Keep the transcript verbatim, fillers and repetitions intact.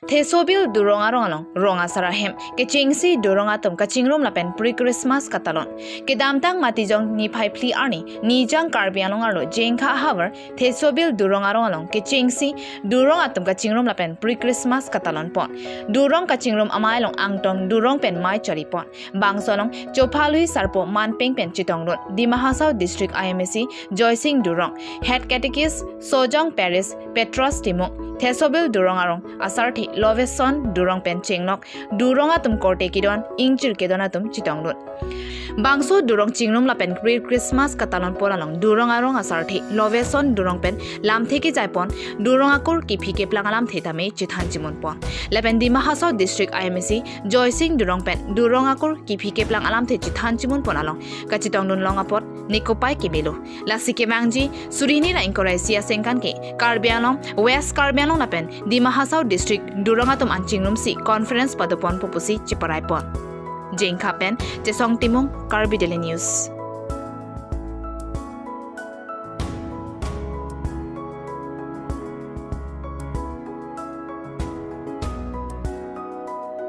Thesobil Durong arong along rong asar ahem kechengsi Durong atum kachingrum lapen pre-Christmas katalon. Kedamtang Matijong niphai phli arni Nijang Karbi Anglong arlo Jengkha ahavar Thesobil Durong arong along kechengsi Durong atum kachingrum lapen pre-Christmas katalon pon. Durong kachingrum amei along Angtong Durong pen mei chari pon. Bangso along chophalui sarpo manpeng pen chetongdun Dima Hasao District I M A C Joysing Durong, Head Catechist Sojong Parish Petros Timung, Thesobil Durong arong asarthe Loveson Durong pen chenglok Durong atum korte kedon, ingchir kedon atum chetongdun. Bangso Durong chingrum lapen pre-Christmas katalon pon along Durong arong asarthe Loveson Durong pen lamthe kejai pon, Durong akur kephi keplang alamthe tame chethan chimun pon. Lapen Dima Hasao District I M A C Joysing Durong pen Durong akur kephi keplang alamthe chethan chimun pon along kachetongdun long apot nekopai kemelo. Lasi kevangji suri hini ra ingkoi ra isi asengkan ke Karbi Anglong, West Karbi Anglong lapen Dima Hasao District Durong atum an chingrumsi conference padoponpo pusi cheparai pon. Jengkha pen Chesong Timung, Karbi Daily News.